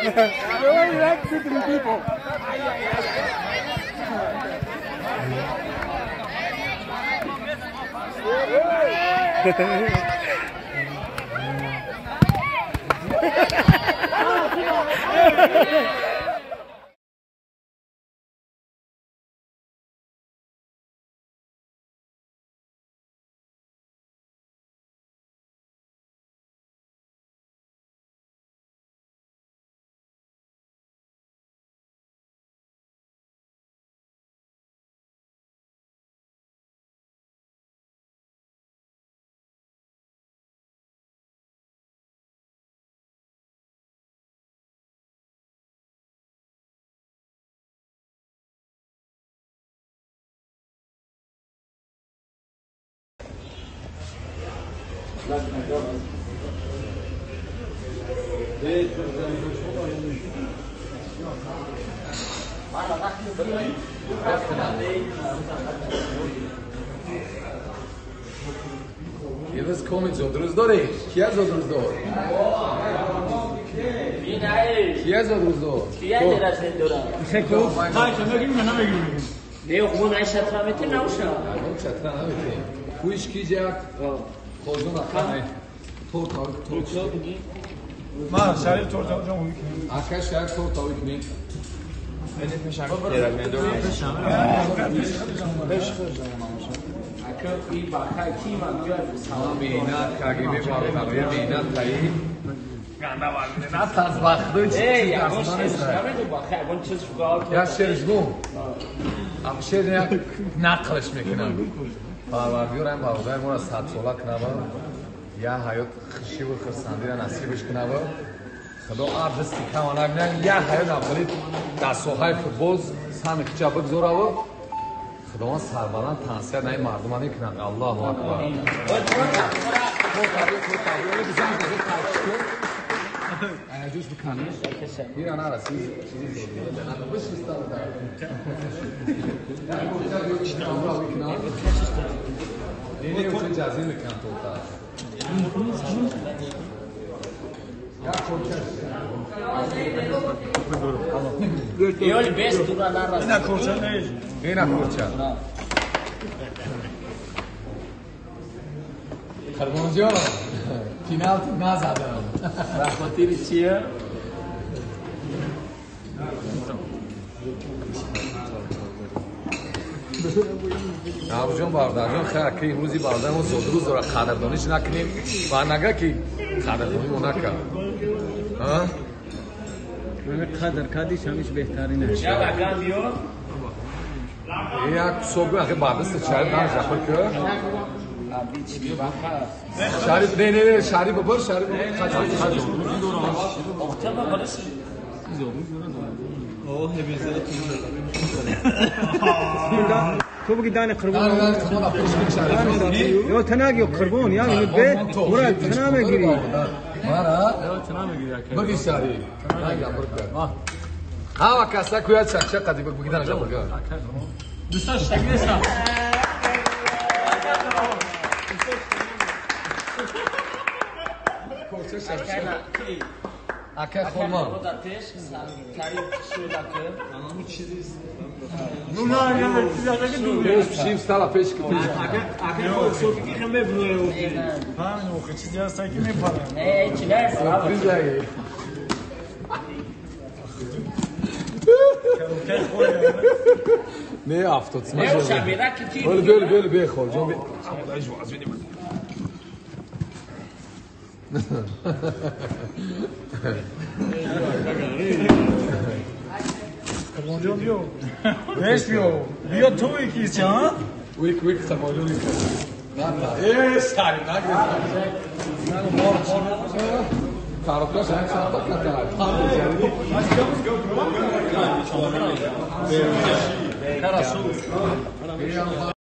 We like to the people. Jedes kommt so, drus dori. Kia zo drus dor. Kia zo drus dor. Kia derase dora. Хеко. Хай, мегим на мегим. Не, хун ай шатра мете науша. Хун шатра намете. Куиш киҷак. Хозун акай. Торт торт. Ма шариф торт ҷон мекунем. Ака шариф торт мекунем. Я шерш гум. Ам шер як нақлш мекунам. Парвардигорам бародари моро садсола кунава, я ҳаёт хушиву хурсандиро насибаш кунава. Худо ар дасти кама нагна, я ҳаёт аввали дар соҳаи футбол сами кича бигзорава. Худованд сарбаланд тансият наи мардума мекунад. Аллоҳу акбар. Ҷӯш биканиш. Ира нарасӣ. Қурбонҷон, пеналти назадам. Ба хотири чия? Абуҷон, бародарҷон, хеле ки имрӯзи бародари мо зодрӯз дорад, қадрдониш накунем ва нага ки қадрдонӣ мо накард. Қадр кардиш ҳамиш беҳтарин аст. Як собӣ ахи бардасти шариф нажахӯ ки шариф не не не шариф бибар шариф تو بگی دان قربان یا تناگ یا قربان یعنی به مراد تنا میگیری مارا بگی شاری ها کسا کویا چک قدی بگی دان جا بگی دوستان شکل Ака хурмо. Пеш стала пеш ки пеш. Ака софики хам бебнуе. Фаҳмидам, охи чизи ҳаст ки мепарам. Не, чи не, Не, афтод. Бел бел бел бе хол ҷон. Қурбонҷон биё. Беш биё. Биё ту якист ҳа? Вик вик қурбонҷон вик. На на. Э, сари нагир. Тарафдор шан чанд та ката.